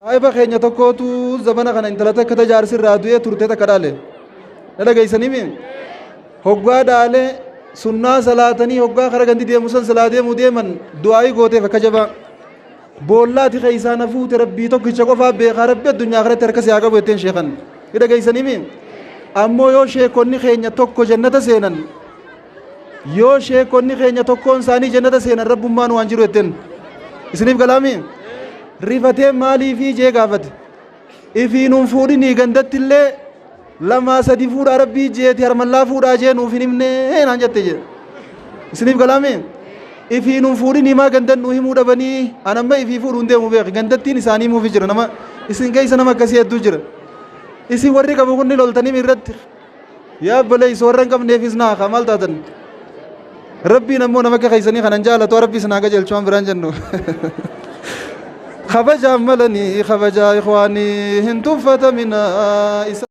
Saahiba keenya tokkootu zamana kana intala takka ta jaarsi irraa du'ee turte takka dhaale. Na dhageessanii mi? Hoggaa dhaale sunnaa salaatanii hoggaa kara gandi deemu san silaa deemu deeman du'aayii gooteef akka jabaa. Boollaati keessaa na fuute rabbii tokkicha qofaa beekaa rabbi addunyaa kanatti harka si haa qabu jetteen sheekan. Ni dhageessanii mi? Ammoo yoo sheekonni keenya tokko jannata seenan yoo sheekonni keenya tokkoon isaanii jannata seenan rabbummaan waan jiru jetteen. Isiniif galaami? Rifatee maaliifii jee gaafate. Ifiinuun fuudhinii gandatti illee lamaa sadi fuudhaa rabbii jeeti harmallaa fuudhaa jee nuuf hin himnee naan jette jee. Isiniif galaami? Ifiinuun fuudhinii maa gandan nuu himuu dhabanii an amma ifii fuudhuun deemu beeki gandattiin isaanii himuufi jira nama isin keessa nama akkasii hedduu jira. Isin warri qabu kun ni loltanii irratti yaa obboleessa warra hin qabneefis naa haa maal taatan. Rabbiin ammoo nama akka keessanii kanan jaalatu rabbi isin haa qajeelchu waan biraan jennu. Kabajaan malanii kabajaa ikhwaanii hin tuffatamina isa.